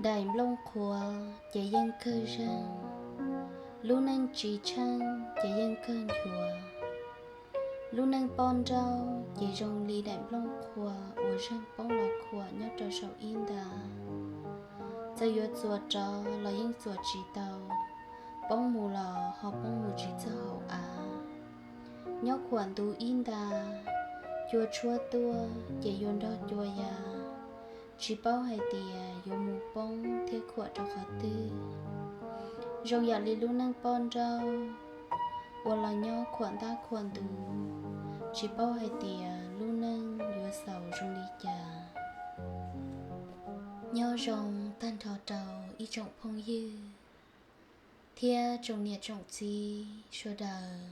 Daim nplooj qhuav ces yeej kawg zeeg, lub neej tsis tsheej ces yeej kawg nchuav. Lub neej poj nrauj ces zoo li daim nplooj qhuav uas zeeg poob los khuam nyob rau saum ib nta. Txawm yuav txuas rov los yeej txuas tsis tau, poob mus los ho poob mus tsis txog hauv av. Nyob khuam ntu ib nta, cua tshuab tuaj ces yuav nrog cua ya, tsis paub hais tias yuav mus poob thiab khuam rau qhov twg. Zoo yam li lub neej poj nrauj uas los nyob khuam ntab khuam ntu, tsis paub hais tias lub neej yuav xaus zoo li cas. Nyob zoo tag nrho rau ib tsoom phooj ywg thiab tsoom niam tsoom txiv sawv daws.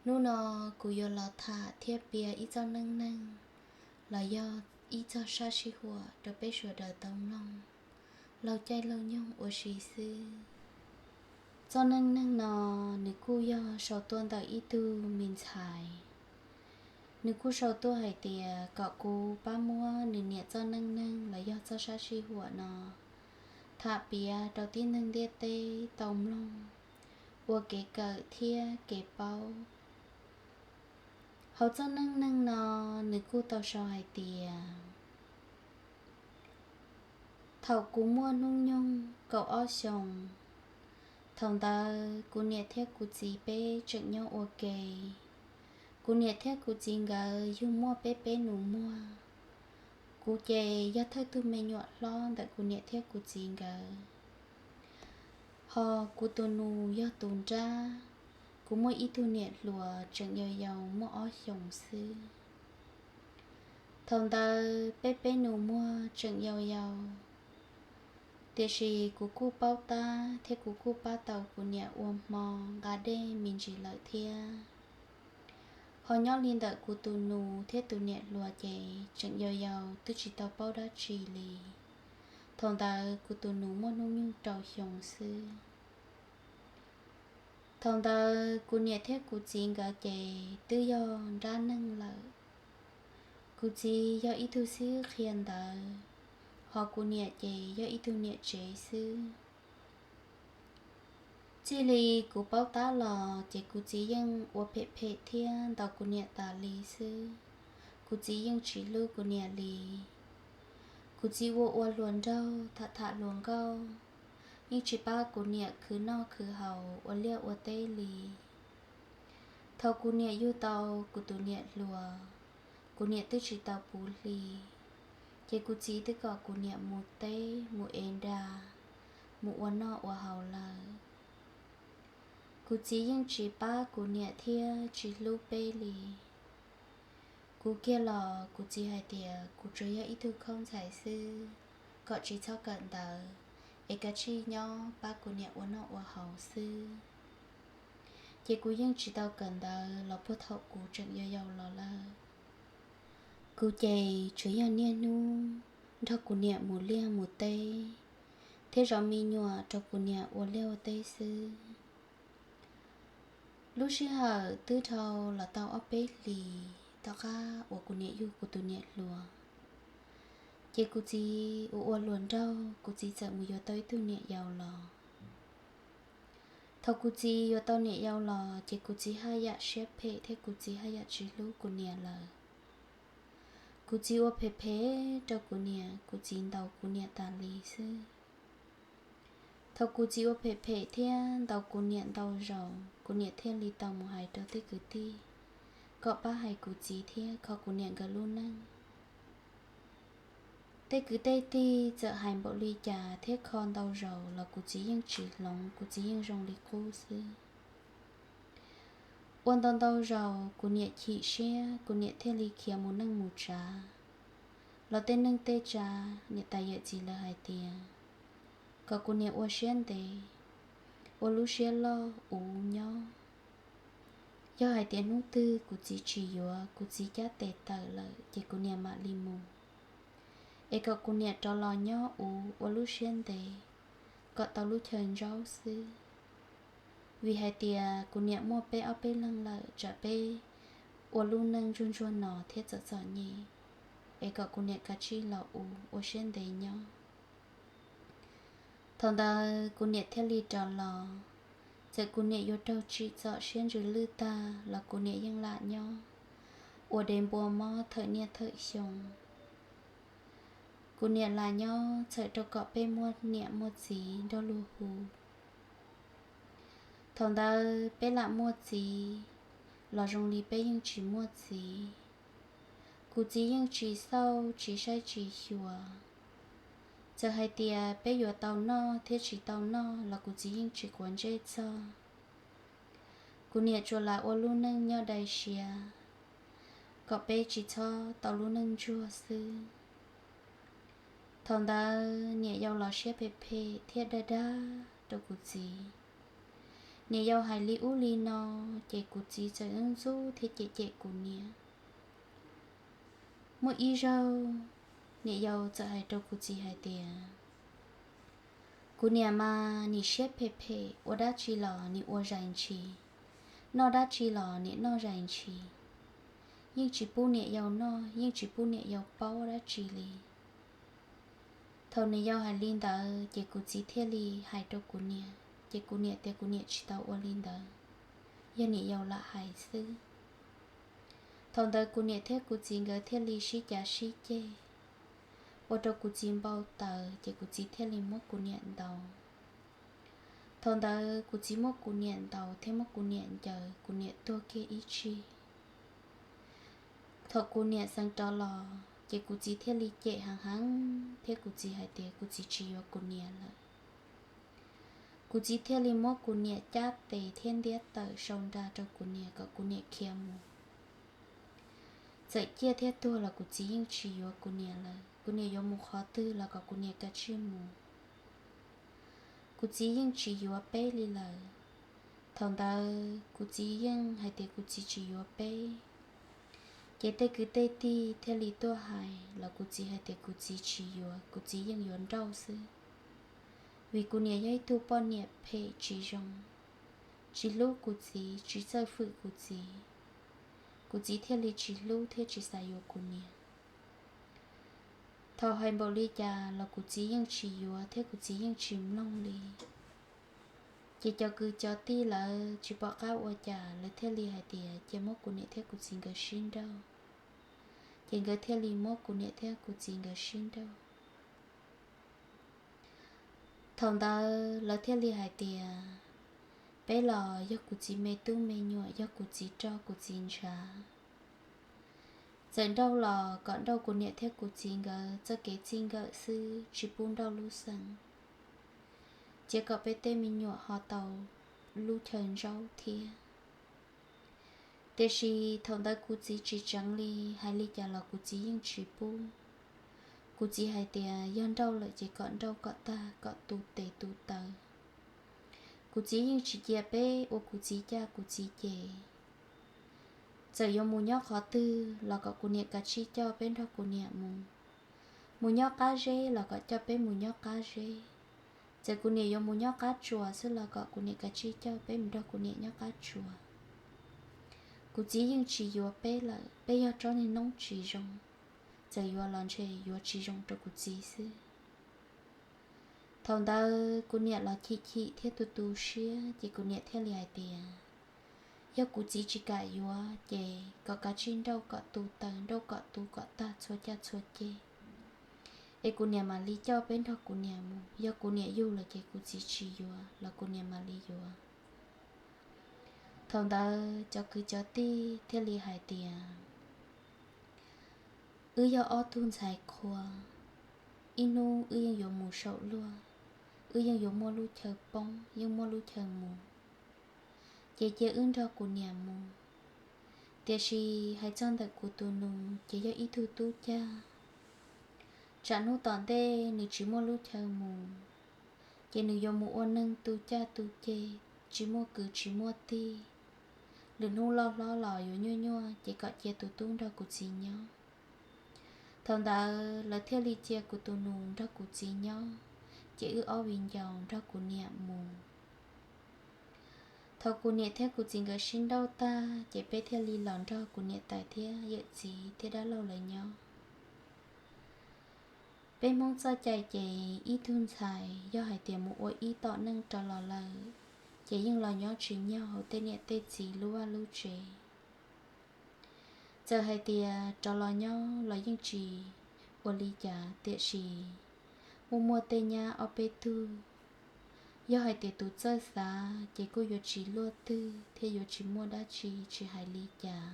Hnub no kuv yuav los tham thiab piav ib txoj neej neeg los yog ib txoj sab sij huam rau peb sawv daws tau mloog laug caij laug nyoog ua si xwb. Txoj neej neeg no nws kuj yog sau tuaj ntawm ib tug me ntxhais. Nws kuj sau tuaj hais tias kom kuv pab muab nws niam txoj neej neeg los yog txoj sab sij huam no tham piav rau tib neeg ntiaj teb tau mloog ua kev kawm thiab kev paub. Hauv txoj neej neeg no nws kuj tau sau hais tias, thaum kuv muaj hnub nyoog kaum ob xyoos, thaum ntawd kuv niam thiab kuv txiv peb tseem nyob ua ke. Kuv niam thiab kuv txiv nkawd yug muaj peb peb nus muag. Kuv ces yog thawj tug me nyuam hlob ntawm kuv niam thiab kuv txiv nkawd. Ho kuv tus nus yog tus nrab. Kuv muaj ib tug niam hluas tseem yau yau muaj ob xyoos xwb. Thaum ntawd peb peb nus muag tseem yau yau, tiam sis kuv kuj paub tab thiab kuv kuj pab tau kuv niam ua hmo nqa dej me ntsis lawm thiab. Ho nyob li ntawm kuv tus nus thiab tus niam hluas ces tseem yau yau twb tsis tau paub dab tsi li. Thaum ntawd kuv tus nus muaj hnub nyoog rau xyoo xwb. Thaum ntawd kuv niam thiab kuv txiv nkawd ces twb yog nrab neeg lawm. Kuv txiv yog ib tug xib hwb qhia ntawv, ho kuv niam ces yog ib tug niam tsev xwb. Txij li kuv paub tab los ces kuv txiv yeej ua phem phem thiab ntaus kuv niam tas li xwb. Kuv txiv yeej tsis hlub kuv niam li. Kuv txiv ua ua hluas nraug tham tham hluas nkauj, yeej tsis pab kuv niam khwv noj khwv haus ua liaj ua teb li. Thaum kuv niam yug tau kuv tus niam hluas, kuv niam twb tsis tau puv hli, ces kuv txiv twb kom kuv niam mus teb mus ev nra, mus ua noj ua haus lawm. Kuv txiv yeej tsis pab kuv niam thiab tsis hlub peb li. Kuv kiag los kuv txiv hais tias kuv tsuas yog ib tug khaub ntxhais xwb, kom tsis txhob kawm ntawv, es kav tsij nyob pab kuv niam ua noj ua haus xwb. Ces kuv yeej tsis tau kawm ntawv los puag thaum kuv tseem yau yau los lawm. Kuv ces tsuas yog niaj hnub nrog kuv niam mus liaj mus teb, thiab zov me nyuam rau kuv niam ua liaj ua teb xwb. Lub sij hawm twb dhau los tau ob peb hlis tom qab uas kuv niam yug kuv tus niam hluas, ces kuv txiv ua ua hluas nraug, kuv txiv txawm mus yuav tau ib tug niam yau los. Thaum kuv txiv yuav tau niam yau los ces kuv txiv haj yam siab phem thiab kuv txiv haj yam tsis hlub kuv niam lawm. Kuv txiv ua phem phem rau kuv niam, kuv txiv ntaus kuv niam tas li xwb. Thaum kuv txiv ua phem phem thiab ntaus kuv niam ntau zaus, kuv niam thiaj li tau mus hais rau tej kwv tij kom pab hais kuv txiv thiab kho kuv niam nkawd lub neej. Tej kwv tej tij txawm hais npaum li cas thiab kho ntau zaus los kuv txiv yeej tsis hloov, kuv txiv yeej zoo li qub xwb. Ua ntau ntau zaus kuv niam chim siab, kuv niam thiaj li khiav mus neej mus tsav. Los tej neej tej tsav niam tais yawm txiv lawv hais tias kom kuv niam ua siab ntev, ua lub siab loj uv nyob. Yog hais tias hnub twg kuv txiv tsis yuav, kuv txiv cab tes tawm lawm ces kuv niam mam li mus. Es kom kuv niam rov los nyob uv ua lub siab ntev, kom tau lub chaw ntsaub xwb. Vim hais tias kuv niam muaj peb ob peb leeg lawm, tsam peb ua lub neej ntsuag ntsuag no thiab txom txom nyem, es kom kuv niam kav tsij los uv ua siab ntev nyob. Thaum ntawd kuv niam thiaj li rov los. Txawm kuv niam yuav raug tsim txom siab ntsws lwj tag los kuv niam yeej lam nyob ua dev npua mob thawm niaj thawm xyoo. Kuv niam lam nyob txhawm rau kom peb muaj niam muaj txiv nrog luag hu. Thaum ntawd peb lam muaj txiv los zoo li peb yeej tsis muaj txiv. Kuv txiv yeej tsis xauj tsis saib tsis xyuas. Txawm hais tias peb yuav tau noj thiab tsis tau noj los kuv txiv yeej tsis quav ntsej txog. Kuv niam tsuas lam ua lub neej nyob dai siab kom peb tsis txhob tau lub neej ntsuag xwb. Thaum ntawd niam yau los siab phem phem thiab dag dag rau kuv txiv. Niam yau hais li ub li no, ces kuv txiv txawm ntxub thiab cem cem kuv niam. Muaj ib zaug, niam yau txawm hais rau kuv txiv hais tias, kuv niam mas nim siab phem phem, ua dab tsi los nim ua zais ntshis, noj dab tsi los nim noj zais ntshis, yeej tsis pub niam yau noj, yeej tsis pub niam yau paub dab tsi li. Thaum niam yau hais li ntawd ces kuv txiv thiaj li hais rau kuv niam, ces kuv niam tias kuv niam tsis tau ua li ntawd, yog niam yau lam hais xwb. Thaum ntawd kuv niam thiab kuv txiv nkawd thiaj li sib cav sib ceg, ua rau kuv txiv npau taws ces kuv txiv thiaj li muab kuv niam ntaus. Thaum ntawd kuv txiv muab kuv niam ntaus thiab muab kuv niam ncaws, kuv niam tuag kiag ib tsig. Thaum kuv niam xeev rov los ces kuv txiv thiaj li cem heev heev thiab kuv txiv hais tias kuv txiv tsis yuav kuv niam lawm. Kuv txiv thiaj li muab kuv niam cab tes thiab ntiab tawm sau nra rau kuv niam kom kuv niam khiav mus. Txawm ciaj thiab tuag los kuv txiv yeej tsis yuav kuv niam lawm, kuv niam yuav mus qhov twg los kom kuv niam kav tsij mus. Kuv txiv yeej tsis yuav peb li lawm. Thaum ntawd kuv txiv yeej hais tias kuv txiv tsis yuav peb, ces tej kwv tej tij thiaj li tuaj hais los kuv txiv hais tias kuv txiv tsis yuav, kuv txiv yeej yuav nrauj xwb. Vim kuv niam yog ib tug poj niam phem tsis zoo, tsis hlub kuv txiv, tsis txawj fwm kuv txiv, kuv txiv thiaj li tsis hlub thiab tsis xav yuav kuv niam. Thaum hais npaum li cas los kuv txiv yeej tsis yuav thiab kuv txiv yeej tsis mloog li. Ces cov kwv cov tij lawv tsis pom qab ua cas, lawv thiaj li hais tias cia muab kuv niam thiab kuv txiv nkawd sib nrauj. Ces nkawd thiaj li muab kuv niam thiab kuv txiv nkawd sib nrauj. Thaum ntawd lawv thiaj li hais tias, peb los yog kuv txiv me tub me nyuam, yog kuv txiv roj kuv txiv ntshav. Txawm nrauj los kom nrauj kuv niam thiab kuv txiv nkawd txoj kev txij nkawm xwb, tsis pub nrauj lub xeem, cia kom peb tej me nyuam ho tau lub chaw ntsaub thiab. Tiam sis thaum ntawd kuv txiv tsis tseev li, hais li cas los kuv txiv yeej tsis pub. Kuv txiv hais tias yog nrauj lawm ces kom nrauj kom tag kom tu tes tu taw. Kuv txiv yeej tsis cia peb ua kuv txiv caj kuv txiv ces. Txawm yuav mus nyob qhov twg los kom kuv niam kav tsij coj peb nrog kuv niam mus. Mus nyob qab zeb los kom coj peb mus nyob qab zeb. Txawm kuv niam yuav mus nyob qab tsuas xwb los kom kuv niam kav tsij coj peb mus nrog kuv niam nyob qab tsuas. Kuv txiv yeej tsis yuav peb lawm, peb yog tsob niag noob tsis zoo, txawm yuav los ntshe yuav tsis zoo rau kuv txiv xwb. Thaum ntawd kuv niam los chim chim thiab tu tu siab ces kuv niam thiaj li hais tias, yog kuv txiv tsis kam yuav ces kom kav tsij nrauj kom tu taw, nrauj kom tu kom tag txhua caj txhua ceg, es kuv niam mam li coj peb nrog kuv niam mus. Yog kuv niam yug lawm ces kuv txiv tsis yuav los kuv niam mam li yuav. Thaum ntawd cov kwv cov tij thiaj li hais tias, wb yog ob tug ntxhais qhua, ib hnub wb yeej yuav mus saum luaj, wb yeej yuav muaj lub chaw poob, yeej muaj lub chaw mus. Ces cia wb nrog kuv niam mus. Tiam sis hais txog ntawm kuv tus nus ces yog ib tug tub cag. Tsam hnub tom ntej nws tsis muaj lub chaw mus, ces nws yuav mus ua neeg tu caj tu ceg, tsis muaj kwv tsis muaj tij. Lwm hnub loj hlob los yuav nyuaj nyuaj ces kom cia tus tub nrog kuv txiv nyob. Thaum ntawd lawv thiaj li cia kuv tus nus nrog kuv txiv nyob, ces wb ob viv ncaus nrog kuv niam mus. Thaum kuv niam thiab kuv txiv nkawd sib nrauj tag ces peb thiaj li los nrog kuv niam tais thiab yawm txiv thiab dab laug lawv nyob. Peb Hmoob txoj cai ces ib tug ntxhais yog hais tias mus ua ib tom neej rov los lawm, ces yeej los nyob tsis nyob hauv tej niam tej txiv lub vaj lub tsev. Txawm hais tias rov los nyob los yeej tsis ua li cas, tiam sis muaj muaj tej nyab ob peb tug, yog hais tias tus txawj xav ces kuj yuav tsis luaj twg thiab yuav tsis muaj dab tsi tsis hais li cas.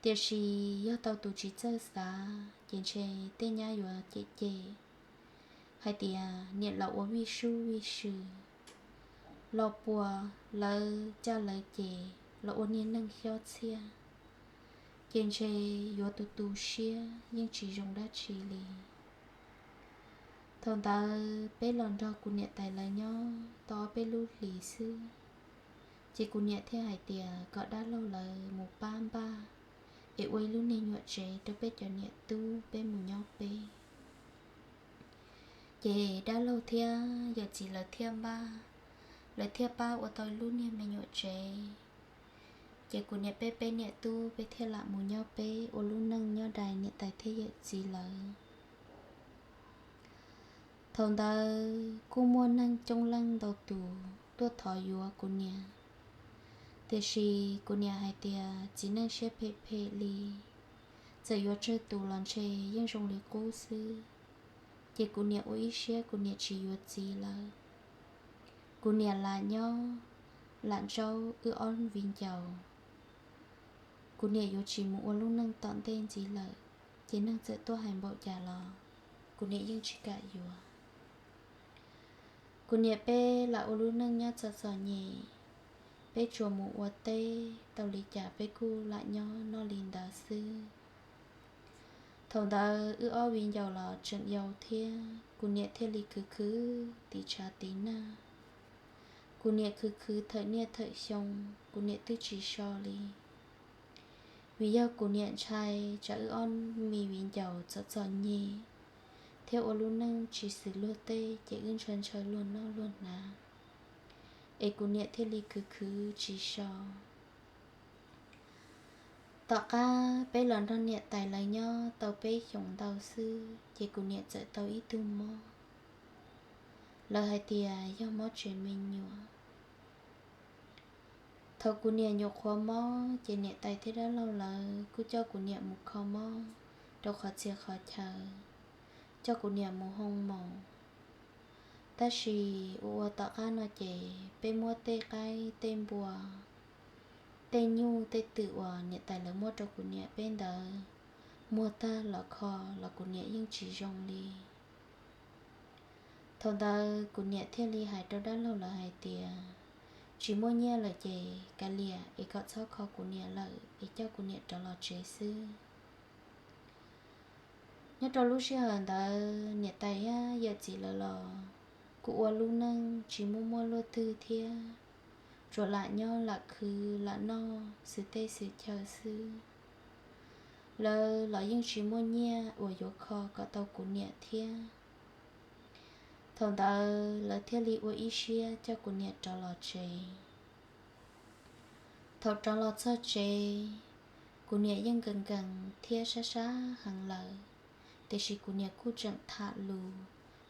Tiam sis yog tau tus tsis txawj xav ces ntshe tej nyab yuav cem cem hais tias niam los ua vij sub vij sw, los puas lawv caj lawv ces, los ua niag neeg xyob txhiaj, ces ntshe yuav tu tu siab yeej tsis zoo dab tsi li. Thaum ntawd peb los nrog kuv niam tais lawv nyob tau ob peb lub hlis xwb, ces kuv niam thiaj hais tias kom dab laug lawv mus pab npaj es ua ib lub niag nyuam tsev rau peb cov niam tub peb mus nyob peb. Ces dab laug thiab yawm txiv lawv thiaj npaj, lawv thiaj pab ua tau ib lub niag me nyuam tsev. Ces kuv niam peb peb niam tub peb thiaj lam mus nyob peb ua lub neej nyob dai niam tais thiab yawm txiv lawv. Thaum ntawd kuj muaj neeg coob leej ntau tus tuaj thov yuav kuv niam, tiam sis kuv niam hais tias txiv neej siab phem phem li, txawm yuav tsawg tus los ntshe yeej zoo li qub xwb. Ces kuv niam ua ib siab kuv niam tsis yuav txiv lawm. Kuv niam lam nyob lam ntsaub wb ob viv ncaus. Kuv niam yuav tsis mus ua lub neej tom ntej ntxiv lawm, ces neeg txawm tuaj hais npaum cas los kuv niam yeej tsis kam yuav. Kuv niam peb lam ua lub neej nyob txom txom nyem, peb tsuas mus ua teb tau li cas peb kuj lam nyob noj li ntawd xwb. Thaum ntawd wb ob viv ncaus los tseem yau thiab, kuv niam thiaj li khwv khwv tiv tshav tiv nag. Kuv niam khwv khwv thawm niaj thawm xyoo, kuv niam twb tsis so li. Vim yog kuv niam ntshai tsam wb ob me viv ncaus txom txom nyem thiab ua lub neej tsis xws luag tej, ces wb ntshaw ntshaw luag noj luag hnav, es kuv niam thiaj li khwv khwv tsis so. Tom qab peb los nrog niam tais lawv nyob tau peb xyoos ntau xwb, ces kuv niam txawm tau ib tug mob, lawv hais tias yog mob tsev me nyuam. Thaum kuv niam nyuam qhuav mob ces niam tais thiab dab laug lawv kuj coj kuv niam mus kho mob rau qhov txhia qhov chaw, coj kuv niam mus hoo maum. Tab sis ua ua tom qab no ces peb muab tej qaib tej npua, tej nyuj tej twm uas niam tais lawv muab rau kuv niam peb ntawd muag tag los kho los kuv niam yeej tsis zoo li. Thaum ntawd kuv niam thiaj li hais rau dab laug lawv hais tias, tsis muaj nyiaj lawm ces kav liam es kom txhob kho kuv niam lawm es coj kuv niam rov los tsev xwb. Nyob rau lub sij hawm ntawd niam tais thiab yawm txiv lawv los kuj ua lub neej tsis muaj muaj luaj twg thiab, tsuas lam nyob lam khwv lam noj xwm teb xwm chaw xwb. Lawv los yeej tsis muaj nyiaj uas yuav kho kom tau kuv niam thiab. Thaum ntawd lawv thiaj li ua ib siab coj kuv niam rov los tsev. Thaum rov los txog tsev, kuv niam yeej nkees nkees thiab sab sab heev lawm, tiam sis kuv niam kuj tseem tham lus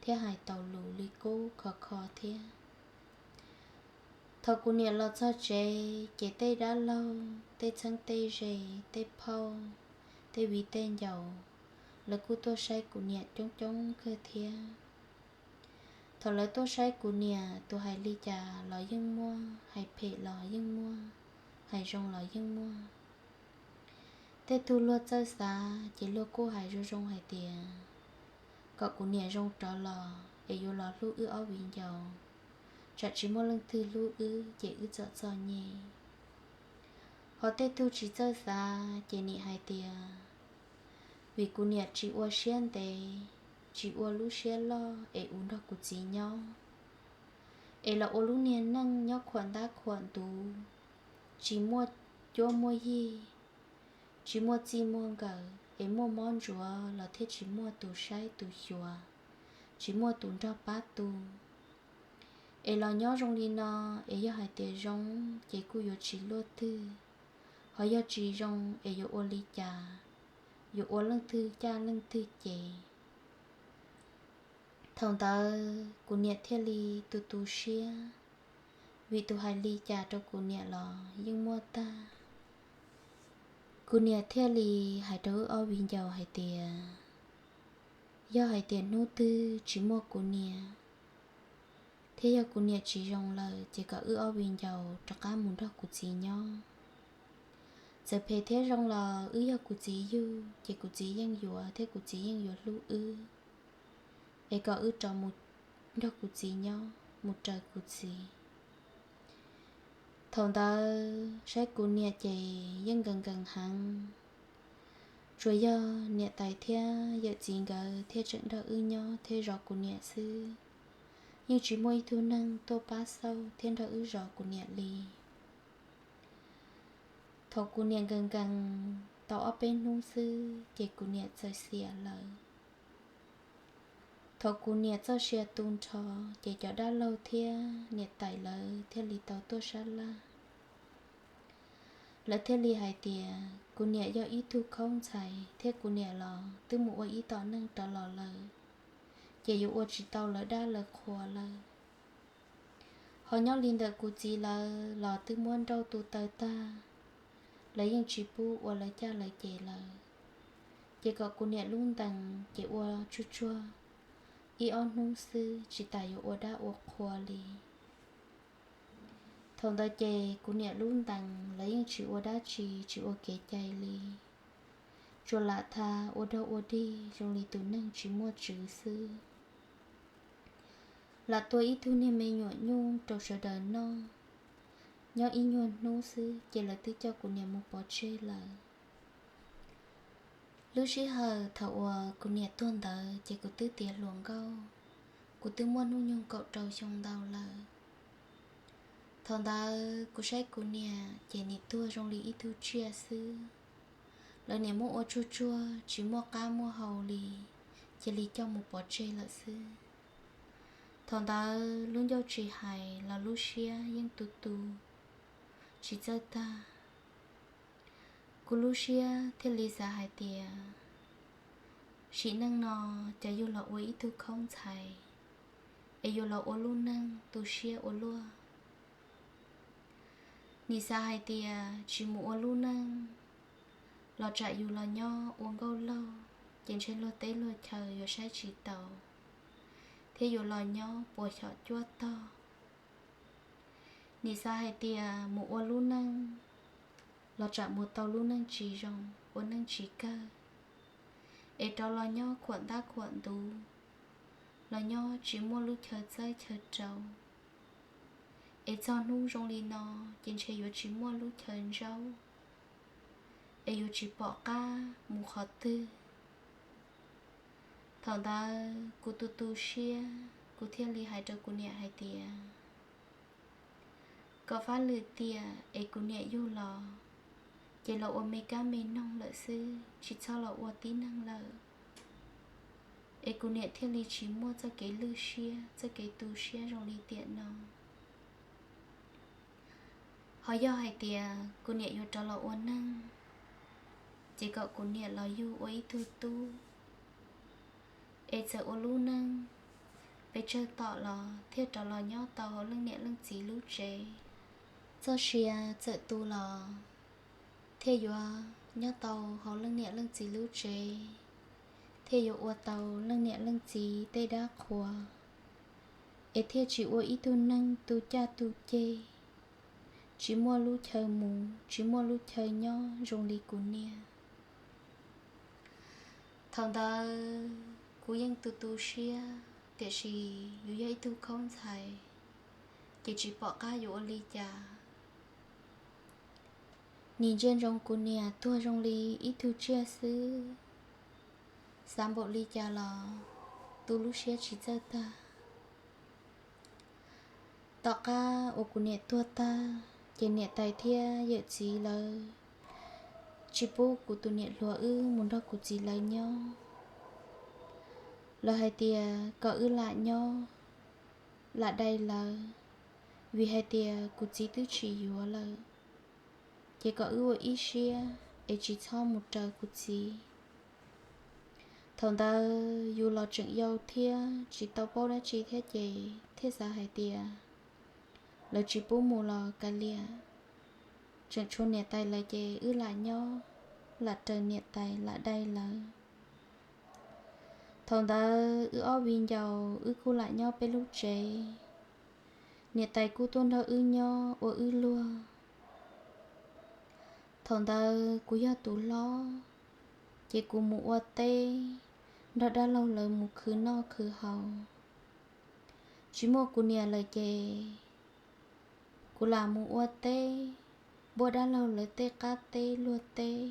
thiab hais tau lus li qub khov kho thiab. Thaum kuv niam los txog tsev ces tej dab laug, tej txheeb tej ze, tej phauj, tej viv tej ncaus, lawv kuj tuaj saib kuv niam coob coob kawg thiab. Thaum lawv tuaj saib kuv niam, tus hais li cas los yeej muaj, hais phem los yeej muaj, hais zoo los yeej muaj. Tej tug luag txawj xav ces luag kuj hais zoo zoo hais tias kom kuv niam zoo rov los es yuav los hlub wb ob viv ncaus, tsam tsis muaj leej twg hlub wb ces wb txom txom nyem. Ho tej tug tsis txawj xav ces nim hais tias vim kuv niam tsis ua siab ntev, tsis ua lub siab loj es ua nrog kuv txiv nyob, es los ua lub niag neej nyob khuam ntab khuam ntuv, tsis muaj cuab muaj yig, tsis muaj txij muaj nkawm, es muaj mob ntsuav los thiaj tsis muaj tus saib tus xyuas, tsis muaj tus nrog pab tu. Es los nyob zoo li no, es yog hais tias zoo ces kuj yuav tsis luaj twg, ho yog tsis zoo es yuav ua li cas, yuav ua leej twg caj leej twg ces. Thaum ntawd kuv niam thiaj li tu tu siab, vim tus hais li cas rau kuv niam los yeej muaj tag. Kuv niam thiaj li hais rau wb ob viv ncaus hais tias, yog hais tias hnub twg tsis muaj kuv niam, thiab yog kuv niam tsis zoo lawm ces kom wb ob viv ncaus rov qab mus nrog kuv txiv nyob. Txawm phem thiab zoo los wb yog kuv txiv yug, ces kuv txiv yeej yuav thiab kuv txiv yeej yuav hlub wb, es kom wb rov mus nrog kuv txiv nyob, mus raws kuv txiv. Thaum ntawd saib kuv niam ces yeej nkees nkees heev. Tsuas yog niam tais thiab yawm txiv nkawd thiaj tseem nrog wb nyob thiab zov kuv niam xwb, yeej tsis muaj ib tug neeg tuaj pab xauj thiab nrog wb zov kuv niam li. Thaum kuv niam nkees nkees tau ob peb hnub xwb ces kuv niam txawm xiam lawm. Thaum kuv niam txoj sia tu nrho, ces cov dab laug thiab niam tais lawv thiaj li tau tuaj sab laj. Lawv thiaj li hais tias kuv niam yog ib tug khaub ntxhais thiab kuv niam los twb mus ua ib tom neej rov los lawm, ces yuav ua tsis tau lawv dab lawv qhua lawm. Ho nyob li ntawm kuv txiv lawv los twb muab nrauj tu taw tag, lawv yeej tsis pub ua lawv caj lawv ces lawm. Ces kom kuv niam lub ntees ces ua tsuag tsuag ib ob hnub xwb, tsis tas yuav ua dab ua qhua li. Thaum ntawd ces kuv niam lub ntees lawv yeej tsis ua dab tsi, tsis ua kev cai li. Tsuas lam tha ua dog ua dig zoo li tus neeg tsis muaj tswv xwb. Lam tua ib tug niag me nyuam nyuj rau sawv daws noj, nyob ib nyuag hnub xwb ces lawv twb coj kuv niam mus pov tseg lawm. Lub sij hawm thaum uas kuv niam tuag ntawd ces kuv twb tiav hluas nkauj, kuv twb muaj hnub nyoog kaum rau xyoo ntau lawm. Thaum ntawd kuv saib kuv niam ces nim tuag zoo li ib tug tsiaj xwb. Lawv niam muab ua tsuag tsuag tsis muaj qab muaj hau li, cia li coj mus pov tseg lawm xwb. Thaum ntawd lub ncauj tsis hais los lub siab yeej tu tu, tsis txawj tag. Kuv lub siab thiaj li xav hais tias, sim neej no ces yug los ua ib tug khaub ntxhais, es yug los ua lub neej tu siab ua luaj. Nim xav hais tias tsis mus ua lub neej los tsam yus los nyob ua nkauj laug ces ntshe luag teb luag chaw yuav saib tsis taus, thiab yuav los nyob puas xyom cuab tog. Nim xav hais tias mus ua lub neej los tsam mus tau lub neej tsis zoo, ua neej tsis kawg, es rov los nyob khuam ntab khuam ntuv, los nyob tsis muaj lub chaw txawb chaw rau, es txog hnub zoo li no ces ntshe yuav tsis muaj lub chaw ntsaub, es yuav tsis pom qab mus qhov twg. Thaum ntawd kuv tu tu siab, kuv thiaj li hais rau kuv niam hais tias, kom fab lwm tiam es kuv niam yug los, ces los ua me kab me noog lawm xwb, tsis txhob los ua tib neeg lawm, es kuv niam thiaj li tsis muaj txoj kev lwj siab, txoj kev tu siab zoo li tiam no. Ho yog hais tias kuv niam yuav rov los ua neeg, ces kom kuv niam los yug ua ib tug tub, es txawm ua lub neej pes tsawg tom los thiaj rov los nyob tau hauv leej niam leej txiv lub tsev. Txoj sia txawm tu los thiaj yuav nyob tau hauv leej niam leej txiv lub tsev, thiaj yuav ua tau leej niam leej txiv tej dab qhuas, es thiaj tsis ua ib tug neeg tu caj tu ceg, tsis muaj lub chaw mus, tsis muaj lub chaw nyob zoo li kuv niam. Thaum ntawd kuv yeej tu tu siab, tiam sis yus yog ib tug khaub ntxhais, ces tsis pom qab yuav ua li cas. Nim ntsia ntsoov kuv niam tuag zoo li ib tug tsiaj xwb, xav npaum li cas los tu lub siab tsis txawj tag. Tom qab uas kuv niam tuag tag, ces niam tais thiab yawm txiv lawv tsis pub kuv tus niam hluas wb mus nrog kuv txiv lawv nyob. Lawv hais tias kom wb lam nyob, lam dai lawv, vim hais tias kuv txiv twb tsis yuav lawm, ces kom wb ua ib siab es tsis txhob mus raws kuv txiv. Thaum ntawd yus los tseem yau thiab tsis tau paub dab tsi thiab ces thiaj xav hais tias lawv tsis pub mus los kav liam, tseem tshuav niam tais lawv ces wb lam nyob, lam raws niam tais lam dai lawv. Thaum ntawd wb ob viv ncaus wb kuj lam nyob peb lub tsev, niam tais kuj tuaj nrog wb nyob ua wb luag. Thaum ntawd kuv yog tus hlob, ces kuv mus ua teb nrog dab laug lawv mus khwv noj khwv haus. Tsis muaj kuv niam lawm ces kuv lam mus ua teb npuab dab laug lawv tej qab teb luag teb,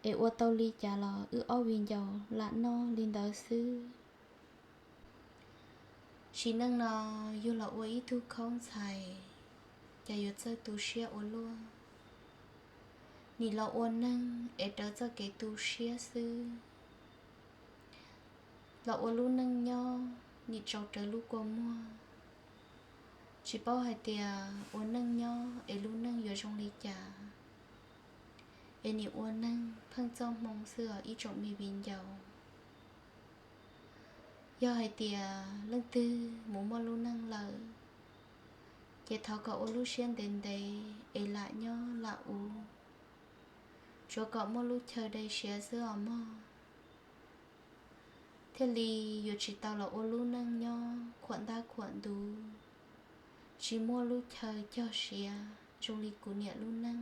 es ua tau li cas los wb ob viv ncaus lam noj li ntawd xwb. Sim neej no yug los ua ib tug khaub ntxhais, cas yuav txawj tu siab ua luaj. Nim los ua neeg es rawv txoj kev tu siab xwb. Los ua lub neej nyob nim tsaus rawv lub kua muag, tsis paub hais tias ua neej nyob es lub neej yuav zoo li cas, es nim ua neeg pheej txoj hmoo xwb os ib tsoom me viv ncaus. Yog hais tias leej twg mus muaj lub neej lawm, ces thov kom ua lub siab ntev ntev es lam nyob lam ua, tsuav kom muaj lub chaw dai siav xwb os mog, thiaj li yuav tsis tau los ua lub neej nyob khuam ntab khuam ntuv, tsis muaj lub chaw cog siav zoo li kuv niam lub neej.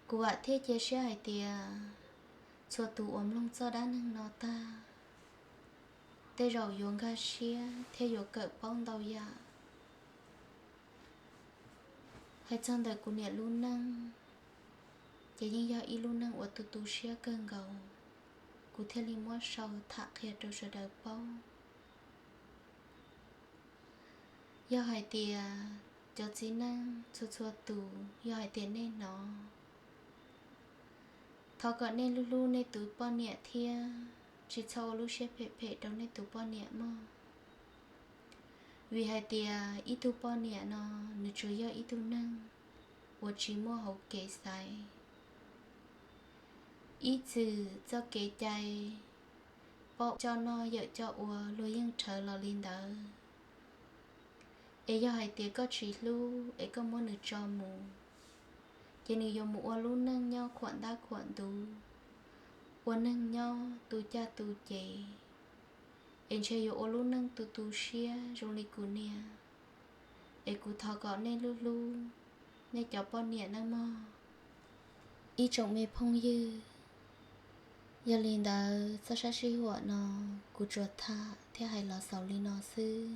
Kuv vam thiab cia siab hais tias txhua tus uas mloog txoj dab neeg no tag, tej zaum yuav nkag siab thiab yuav kawm paub ntau yam. Hais txog ntawm kuv niam lub neej, ces yeej yog ib lub neej uas tu tu siab kawg nkaus, kuv thiaj li muab sau tham qhia rau sawv daws paub. Yog hais tias cov txiv neej txhua txhua tus, yog hais tias nej hnov, thov kom nej hlub hlub nej tus poj niam thiab tsis txhob ua lub siab phem phem rau nej tus poj niam mog. Vim hais tias ib tug poj niam no nws tsuas yog ib tug neeg uas tsis muaj hauv kev xaiv. Ib txwm txoj kev cai paub coj noj yawm coj ua luag yeej rhawv los li ntawd. Es yog hais tias koj tsis hlub es koj muab nws tso mus, ces nws yuav mus ua lub neej nyob khuam ntab khuam ntuv, ua neeg nyob tu caj tu ces, es ntshe yuav ua lub neej tu tu siab zoo li kuv niam. Es kuv thov kom nej hlub hlub nej cov poj niam nawb mog. Ib tsoom me phooj ywg, yog li ntawd txoj sab sij huam no kuv tsuas tham thiab hais los xaus li no xwb.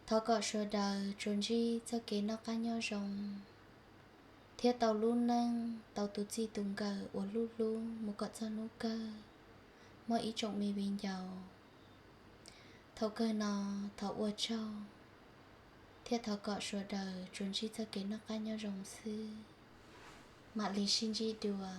Thov kom sawv daws tsuas ntsib txoj kev noj qab nyob zoo, thiab tau lub neej tau tus txij tus nkawm uas hlub hlub mus kom txog hnub kawg mog ib tsoom me viv ncaus. Thaum kawg no thov ua tsaug, thiab thov kom sawv daws tsuas ntsib txoj kev noj qab nyob zoo xwb. Mam li sib ntsib dua.